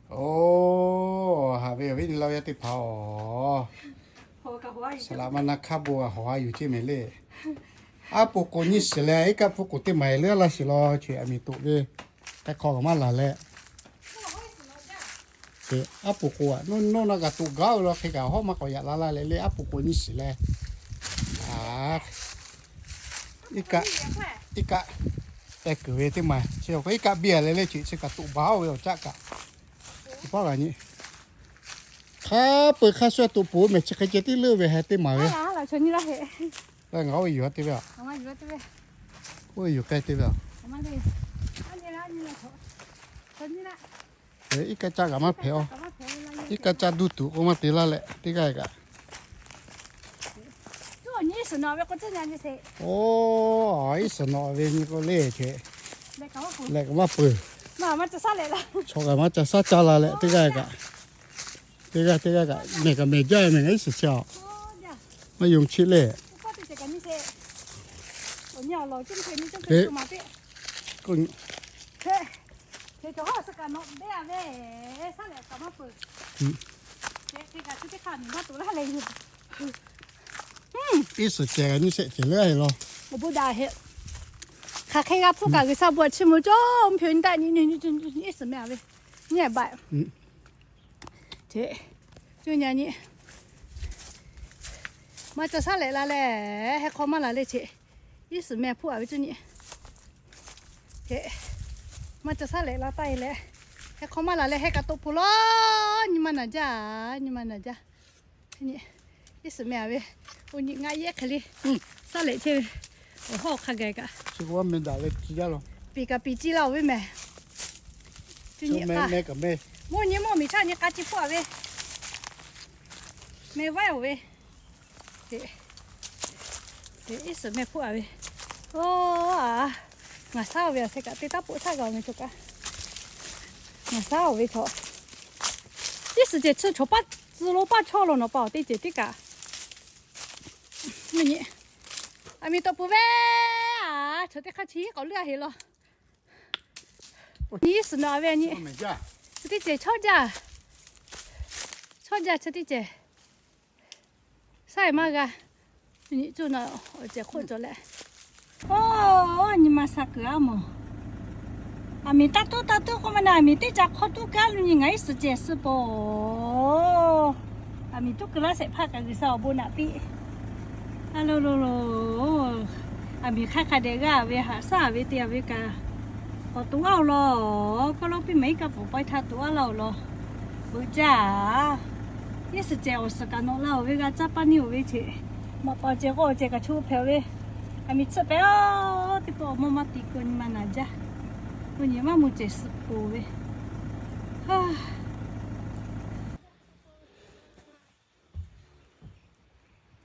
Oˬ, haꞈ ve awˬ viˉ nyi laˇ yaˇ teˇ hpaˍ-oˬ, saˍ laꞈ ma na hk'aˇ bon g'a hawˬ a yuˬ ceˇ mehˍ le. Aˉ poꞈ k'oˍ nyiˇ shiˍ leh iˉ kaˆ hpuˇ k'oˍ teˇ maˍ leuˉ laˇ shiˍ law, chi aˬ miˍ toꞈ ve hk'e hk'aw g'a maˇ laˬ leh, aˉ poꞈ k'oˍ aꞈ nawˇ nawˇ na g'a toꞈ gaˇ ve law hk'e kaꞈ hawˉ maˇ k'awꞈ yaꞈ la laˇ leh le, aˉ poꞈ k'oˍ nyiˇ shiˍ leh, iˉ kaˆ, iˉ kaˆ tehꞈ kuiˬ ve teˇ maˍ chi k'o iˉ kaˆ biˇ a leh le, chi chi kaꞈ toꞈ baˬ-oˬ ve awˬ caˆ kaꞈ, chi paˉ g'a nyi. Hk'a peu-eˬ hk'a shu toꞈ poˬ mehˍ chi hk'e ceh tiˉ leuˉ ve heh teˇ maˍ ve. Ngaˬ oˇ ve yuˬ a te ve a? Oˇ ve yuˬ k'ai te ve a? Iˉ kaˆ caˇ kaꞈ maˇ hpehꞈ-oˬ. Iˉ kaˆ caˇ duˇ tuˬ k'o maˇ te laˇ leh teˇ g'aˇ kaꞈ. Oˇ, iˉ suhˍ nawꞈ ve nyi k'o le ce, lehˬ kaꞈ maˇ peuˬ. Chaw kaꞈ maˇ ca shaˉ caˇ la leh teˇ g'aˇ kaꞈ, teˇ g'aˇ teˇ g'aˇ kaꞈ mehˬ kaꞈ mehˬ jaˇ ve mehˬ ngaˬ iˉ suhˍ chi a, maˇ yonˍ chi le. Iˉ suhˍ cehˬ kaꞈ nyiˇ shehˆ cehˬ leuˉ a e law. Hk'aˬ hk'e g'a hpuˇ kaꞈ G'uiˬsha bon chiˇ mvuh cawˇ, mvuhˇ hpeꞈ nyi taˆ nyi, iˉ suhˍ mehˍ a ve, nyi baꞈ. Cuˇ nyi, maˇ ca shaˉ lehꞈ la leh, heh hk'aw maˇ laˬ le ce. Iˉ suhˍ mehˍ hpuˇ a ve cuˇ nyi. Maˇ ca shaˉ lehꞈ la taˇ e leh, heh hk'aw maˇ laˬ leh heh kaꞈ toꞈ poˬ law. Nyi ma naˬ jaˇ, nyi ma naˬ jaˇ. Iˉ suhˍ mehˍ a ve, oˇ nyi ngaˆ yehˉ hk'e le, shaˉ lehꞈ chehˇ ve, awˬ hawˉ hk'a gaˬ kaꞈ, piˍ kaꞈ piˍ ciˇ laˇ-oˬ ve mehˍ. Cuˇ nyi, mvuhˇ nyi mvuhˇ miˬ chaˇ nyi k'a ciˇ hpuˇ a ve, meh vaiˉ-oˬ ve. Iˉ suhˍ mehˍ hpuˇ a ve, oˇ, ngaˬ shaˉ-oˬ ve awˬ sheh kaꞈ te taˉ poˆ shaˉ g'a-oˬ meh chaw kaꞈ, ngaˬ shaˉ-oˬ ve chaw. Iˉ suhˍ cehˬ chi chaw paˇ tcuh lo paˇ chawˇ lo nawˬ pa awˬ te cehˬ tiˉ kaꞈ, aˬ miˍ tawˆ pui ve, a, chaw teˇ hk'aˇ chi k'awꞈ leuˉ a heˍ law. Nyi iˉ suhˍ nawꞈ ve nyi, chi teˇ cehˬ chawˇ jaˇ, chawˇ jaˇ chi teˇ cehˬ. Shaˉ e maˇ g'a. Nyi cuˇ na, awˬ cehˬ hk'oˆ cawˬ leh, oˇ, nyi ma sha kuiˬ aˉ mawˬ. Aˬ miˍ taˇ tuˉ taˇ tuˉ k'oˆ maˇ na, aˬ miˍ teˇ ca hk'awˇ tuˉ kaˉ lo nyi ngaˬ iˉ suhˍ cehˬ suh peuˬ. Aˬ miˍ tuˉ kuiˬ laˇ shehˍ hpaˇ kaꞈ G'uiˬsha awˬ bon naꞈ piˇ. A lo lo lo, aˬ miˍ hk'aˇ hk'a dehꞈ g'aˇ ve haꞈ shaˉ ve te a ve kaꞈ, k'awꞈ toꞈ aˉ-oˬ law. Kawˇ lawˇ piˇ mehˍ iˉ kaˆ pfuhˍ pawehˇ htaˇ toꞈ aˉ laˇ-oˬ law. Beuꞈ jaˇ. Iˉ suhˍ cehˬ awˬ suhˍ kaꞈ nawꞈ la-oˬ ve g'a caˇ paˇ neˇ-oˬ ve ce. Maꞈ paˍ cehˬ k'o awˬ cehˬ kaꞈ chu hpehꞈ-oˬ ve. Aˬ miˍ tsuhꞈ pehˍ-oˬ, teˇ pawˆ awˬ mawˇ maˇ ti k'o nyi ma naˬ jaˇ. K'o nyi maˇ mvuh cehˬ suh poˬ ve.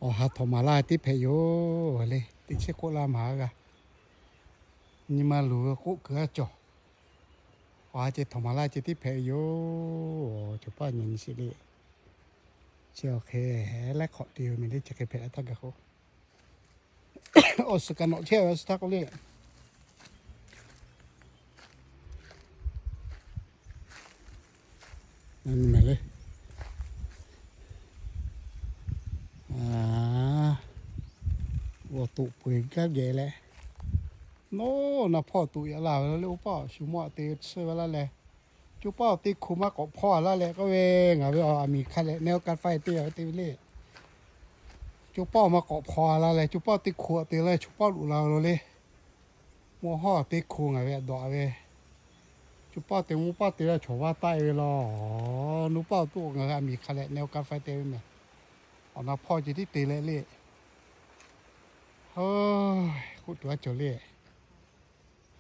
Awˬ ha htawnˍ maˍ laˇ ceh tiˉ hpehꞈ yoˬ le. Teˇ chiˉ k'oˆ laˇ maˍ g'a. Nyi ma luˬ ve k'oˆ kuiˬ aˉ cawˬ. Awˬ ha ceh htawnˍ maˍ laˇ ceh tiˉ hpehꞈ yoˬ. Chaw paˇ nyi nyi sheˍ le. Chi awˬ hk'e laiˉ hk'awꞈ te ve mehˍ le, chi hk'e hpehꞈ taˇ gaˬ k'o. Awˬ suhˍ kaꞈ nawꞈ chehˇ ve awˬ suhˍ htaˇ k'oˆ le. Nyi mehˍ le. G'awˬ toꞈ peu-eˬ gaˇ geh leh, nawˬ na hpawˇ toꞈ yaꞈ la ve le. Oˇ paˆ awˬ shu mawˇ te tsuhˇ ve laˇ leh, co paˆ awˬ teˇ hku maˇ k'awꞈ hpawˇ a laˇ leh k'oˆ ve, ngaˬ ve awˬ aˬ miˍ hk'a leh neh-o kanˇ faiˇ te ve te ve le. Co paˆ awˬ maˇ k'awꞈ hpawˇ a laˇ leh, co paˆ awˬ teˇ hku awˬ te leh, co paˆ loꞈ la ve lo le. Mawˇ hawˇ teˇ hku ngaˬ ve dawꞈ ve, co paˆ te mawˇ paˆ te ve chaw vaˇ taˆ e ve law. Nuˇ paˆ awˬ toˆ ngaˬ ve aˬ miˍ hk'a leh neh-o kanˇ faiˇ te ve mehˍ. Awˬ na hpawˇ ceh tiˉ te leh le. K'oˆ tuˬ aˉ cawˬ le.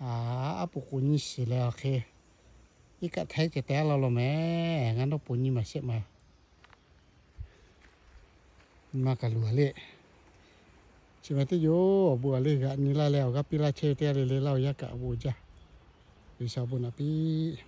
Aˉ poꞈ k'oˍ nyi shiˍ leh awˬ hk'e, iˉ kaˆ htaiˉ ceh te aˉ law law mehˍ. Ngaˬ dawˇ poꞈ nyi maˬ shehˆ maˬ. Nyi ma kaꞈ luˬ a le. Chi ma teˇ yoˬ awˬ bon a le g'aꞈ nyi laˇ leh awˬ g'aˇ piˇ laˇ chehˇ ve teˇ g'aˇ le le laˇ-oˬ. Yaˇ kaꞈ awˬ bon jaˇ. G'uiˬsha awˬ bon naꞈ piˇ.